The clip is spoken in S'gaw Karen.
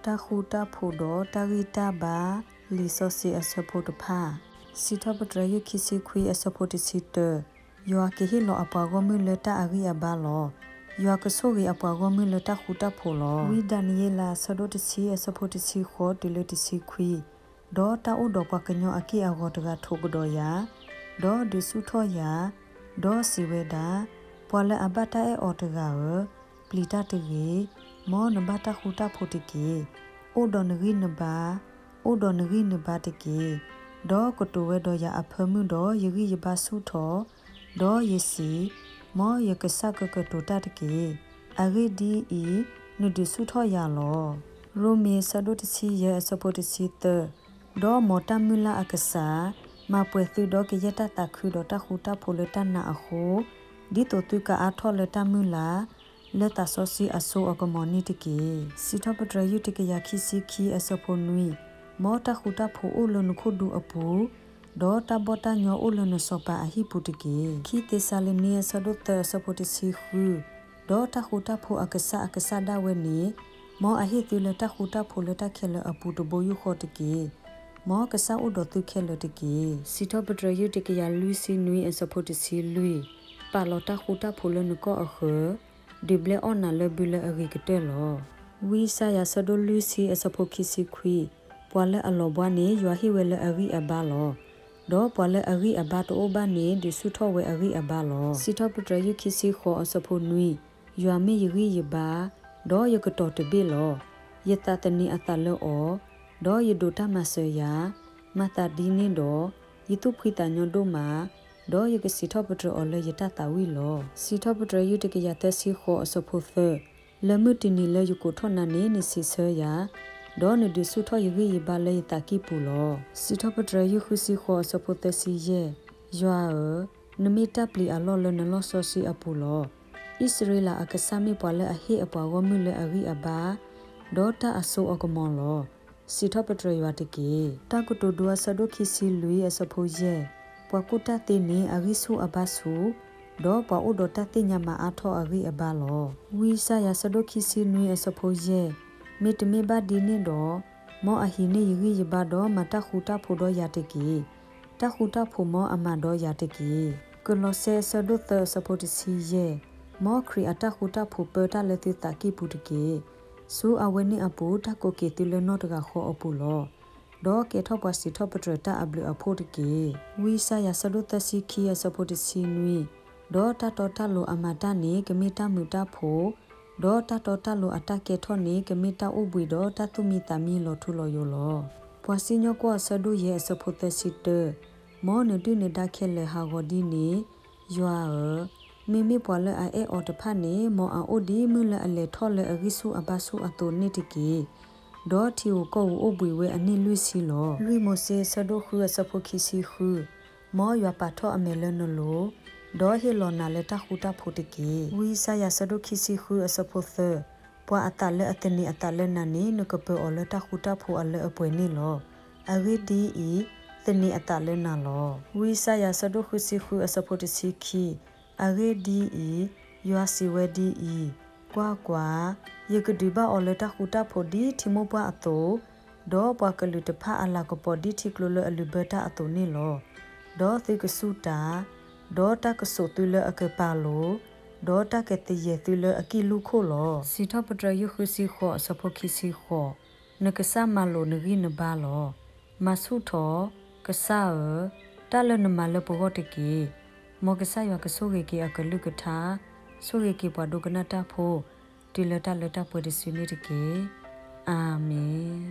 တၢ်ဃူတၢ်ဖိးဒီးတၢ်ဂံၢ်တၢ်ဘါ လံာ်စီဆှံအဆၢဖိတဖၣ်, စံးထီၣ်ပတြၢၤ ယုၢ်ခံဆံခွံ အဆၢဖိတဆံတၢ, ယွၤကဟ့ၣ်လီၤအပှၤဂီၢ်မုၢ်လၢတၢ်အဂံၢ်အဘါလီၤ. ယွၤကဆိၣ်ဂ့ၤအပှၤဂီၢ်မုၢ်လၢတၢ်ဃူတၢ်ဖိးလီၤ. ဝံဒၤနံးယ့လး အဆၢဒိၣ်တဆံ အဆၢဖိတဆံဃိးတုၤလၢတဆံခွံ, ဒီးတၢ်အိၣ်ဒီးပှၤကညီအက့ၢ်အဂီၤ တဂၤထိးကဒီးယၤ, ဒီးဒုးဆူၣ်ထီၣ်ယၤ, ဒီးစံးဝဲဒၣ်, ပှၤလၢအဘၣ်တၢ်အဲၣ်အီၤတဂၤဧၢ, ပျံၤတၢ်တဂ့ၤ, မ်နဘၣ်တၢ်ဃူတၢ်ဖိးတက့ၢ်. အိၣ်ဒီးနဂံၢ်နဘါ, အိၣ်ဒီးနဂံၢ်နဘါတက့ၢ်, ဒီးကတိၤဝဲဒီးယၤအဖၢမုၢ်ဒီး ယဂံၢ်ယဘါဆူၣ်ထီၣ်, ဒီးယစံး, မ်ယကစၢ်ကကတိၤတၢ်တက့ၢ်. အဂ့ၢ်ဒ်အံၤ, နဒုးဆူၣ်ထီၣ်ယၤလီၤ. ရိမ့ၤ အဆၢဒိၣ်တဆံယဲၢ် အဆၢဖိတဆံသၢ, ဒီးမ်တၢ်မုၢ်လၢ်အကစၢ်, မၤပှဲၤသုဒီးကယဲၢ်တၢ်သးခုဒီးတၢ်ဃူတၢ်ဖိးလၢတၢ်နာ်အဃိ, ဒ်သိးသုကအါထီၣ်လၢတၢ်မုၢ်လၢ်, လၢသးစီဆှံအစိအကမီၤန့ၣ်တက့ၢ်. စံးထီၣ်ပတြၢၤ ယုၢ်တကယၤခံဆံခံ အဆၢဖိနွံ, မ်တၢ်ဃူတၢ်ဖိးအိၣ်လၢနခိၣ်ဒူအပူၤ, ဒီးတၢ်ဘီၣ်တၢ်ညီအိၣ်လၢနစီၤပၤအဟံၣ်ပူၤတက့ၢ်. ခံသ့းစၤလနံ အဆၢဒိၣ်သၢ အဆၢဖိတဆံဃု, ဒီးတၢ်ဃူတၢ်ဖိးအကစၢ်အကစၢ်ဒၣ်ဝဲန့ၣ်, မ်အဟ့ၣ်သုလၢတၢ်ဃူတၢ်ဖိးလၢတၢ်ခဲလၢာ်အပူၤတဘိယူၢ်ဃီတက့ၢ်. မ်ကစၢ်အိၣ်ဒီးသုခဲလၢာ်တက့ၢ်. စံးထီၣ်ပတြၢၤ ယုၢ်တကယၤလွံၢ်ဆံနွံ အဆၢဖိတဆံလွံၢ်, ပာ်လီၤတၢ်ဃူတၢ်ဖိးလၢနကီၢ်အဃၢၤ, ဒုးဘျဲအီၣ်နၤလၢဘုလၢအဂ့ၤကတၢၢ်လီၤ. ဝံယၡါယၤ အဆၢဒိၣ်လွံၢ်ဆံ အဆၢဖိခံဆံခွံ, ပှၤလၢအလီၤဘှါန့ၣ် ယွၤဟ့ၣ်ဝဲလၢအဂံၢ်အဘါလီၤ. ဒီးပှၤလၢအဂံၢ်အဘါတအိၣ်ဘၣ်န့ၣ် ဒုးဆူၣ်ထီၣ်ဝဲအဂံၢ်အဘါလီၤ. စံးထီၣ်ပတြၢၤ ယုၢ်ခံဆံဃိး အဆၢဖိနွံ, ယွၤမ့ၢ်ယဂံၢ်ယဘါ, ဒီးယကတီၤတဘ့ၣ်လီၤ. ယသးသန့ၤအသးလၢအီၤ, ဒီးယဒိးတၢ်မၤစၢၤယၤ, မၤသးဒ်န့ၣ်ဒီး, ယသူၣ်ဖှံသးညီဒိၣ်မး, ဒီးယကစံးထီၣ်ပတြၢၤအီၤလၢယတၢ်သးဝံၣ်လီၤ. စံးထီၣ်ပတြၢၤ ယုၢ်တကယၤသၢဆံဃိး အဆၢဖိသၢ, လၢမုၢ်တနံၤလၢယကိးထီၣ်နၤန့ၣ် နစံးဆၢယၤ, ဒီးနဒုးဆူၣ်ထီၣ်ယဂံၢ်ယဘါလၢယသးကံၢ်ပူၤလီၤ. စံးထီၣ်ပတြၢၤ ယုၢ်ဃုဆံဃိး အဆၢဖိသၢဆံယဲၢ်, ယွၤဧၢ, နမ့ၢ်တၢ်ပျံၤအလီၢ်လၢနလီၢ်စီဆှံအပူၤလီၤ. အံၣ်စရ့လးအကစၢ်မ့ၢ်ပှၤလၢအဟ့ၣ်အပှၤဂီၢ်မုၢ်လၢအဂံၢ်အဘါ, ဒီးတၢ်အစိအကမီၤလီၤ. စံးထီၣ်ပတြၢၤယွၤတက့ၢ်. တၢ်ကတိၤဒိ အဆၢဒိၣ်ခံဆံလွံၢ် အဆၢဖိယဲၢ်, ပှၤကူၣ်တၢ်သ့န့ၣ် အဂံၢ်ဆူၣ်အဘါဆူၣ်, ဒီးပှၤအိၣ်ဒီးတၢ်သ့ၣ်ညါမၤအါထီၣ်အဂံၢ်အဘါလီၤ. ဝံယၡါယၤ အဆၢဒိၣ်ခံဆံနွံ အဆၢဖိယဲၢ်, မ့တမ့ၢ်ဘၣ်ဒ်န့ၣ်ဒီး, မ်အဟံးန့ၢ်ယဂံၢ်ယဘါဒီးမၤတၢ်ဃူတၢ်ဖိးဒီးယၤတက့ၢ်. တၢ်ဃူတၢ်ဖိးမ်အမၤဒီးယၤတက့ၢ်. ကလီးစဲ အဆၢဒိၣ်သၢ အဆၢဖိတဆံယဲၢ်, မ်ခရံာ်အတၢ်ဃူတၢ်ဖိးပၢတၢ်လၢသုသးကံၢ်ပူၤတက့ၢ်. ဆူအဝဲန့ၣ်အပူၤ တၢ်ကိးက့ၤသုလၢနီၢ်တဂၤဃီအပူၤလီၤ. ဒီးကဲထီၣ်ပှၤစံးထီၣ်ပတြၢၤတၢ်အဘျုးအဖှိၣ်တက့ၢ်. ဝံယၡါယၤ အဆၢဒိၣ်သၢဆံခံ အဆၢဖိတဆံနွံ, ဒီးတၢ်တီတၢ်လိၤအမၤတၢ်န့ၣ် ကမ့ၢ်တၢ်မုာ်တၢ်ဖိး, ဒီးတၢ်တီတၢ်လိၤအတၢ်ကဲထီၣ်န့ၣ် ကမ့ၢ်တၢ်အိၣ်ဘှံးဒီးတၢ်သူၣ်မံသးမံလီၤထူလီၤယိာ်လီၤ. ပှၤစံၣ်ညီၣ်ကွီၢ် အဆၢဒိၣ်ယဲၢ် အဆၢဖိသၢဆံတၢ, မ်နဒုၣ်နဒါခဲလၢာ်ဟးဂီၤဒ်န့ၣ်, ယွၤဧၢ, မ့မ့ၢ်ပှၤလၢအအဲၣ်အီၤတဖၣ်န့ၣ် မ်အအိၣ်ဒ်မုၢ်လၢအလဲၤထီၣ်လၢအဂံၢ်ဆူၣ်အဘါဆူၣ်အသိးန့ၣ်တက့ၢ်. ဒီးထံဧိၤကီၢ်ဧိၤအိၣ်ဘှံးဝဲအနံၣ်လွံၢ်ဆံလီၤ. လွံၢ်မိၤၡ့ အဆၢဒိၣ်ဃု အဆၢဖိခံဆံဃု, မ်ယွၤပာ်ထီၣ်အမဲာ်လၢနလိၤ, ဒီးဟ့ၣ်လီၤနၤလၢတၢ်ဃူတၢ်ဖိးတက့ၢ်. ဝံယၡါယၤ အဆၢဒိၣ်ခံဆံဃု အဆၢဖိသၢ, ပှၤအသးလၢအသန့ၤအသးလၢနၤန့ၣ် နကပၢၤအီၤလၢတၢ်ဃူတၢ်ဖိးအလၢအပှဲၤန့ၣ်လီၤ. အဂ့ၢ်ဒ်အံၤ, သန့ၤအသးလၢနၤလီၤ. ဝံယၡါယၤ အဆၢဒိၣ်ဃုဆံဃု အဆၢဖိတဆံခံ, အဂ့ၢ်ဒ်အံၤ, ယွၤစံးဝဲဒ်အံၤ, ကွၢ်ကွၢ်, ယကဒုးဘၣ်အီၤလၢတၢ်ဃူတၢ်ဖိးဒ်ထံမိၢ်ပှၢ်အသိး, ဒီးပှၤကလုာ်တဖၣ်အလၤကပီၤဒ်ထံကျိလၢအလုၢ်ဘၢတၢ်အသိးန့ၣ်လီၤ. ဒီးသုကစူၢ်တၢ်, ဒီးတၢ်ကစိာ်သုလၢအကပၤလိၤ, ဒီးတၢ်ကသယဲၢ်သုလၢအကံၢ်လူၢ်ခိၣ်လီၤ. စံးထီၣ်ပတြၢၤ ယုၢ်ဃုဆံဃိး အဆၢဖိခံဆံဃိး, နကစၢ်မၤလိာ်နဂံၢ်နဘါလီၤ. မၤဆူၣ်ထီၣ်, ကစၢ်ဧၢ, တၢ်လၢနမၤလၢပဂီၢ်တက့ၢ်. မ်ကစၢ်ယွၤကဆိၣ်ဂ့ၤက့ၤအကလုၢ်ကထါ, ဆိၣ်ဂ့ၤက့ၤပှၤဒိကနၣ်တၢ်ဖိ, တုၤလၢတၢ်လၢတၢ်ပှဲၤတစုန့ၣ်တက့ၢ်. အၤမ့ၣ်.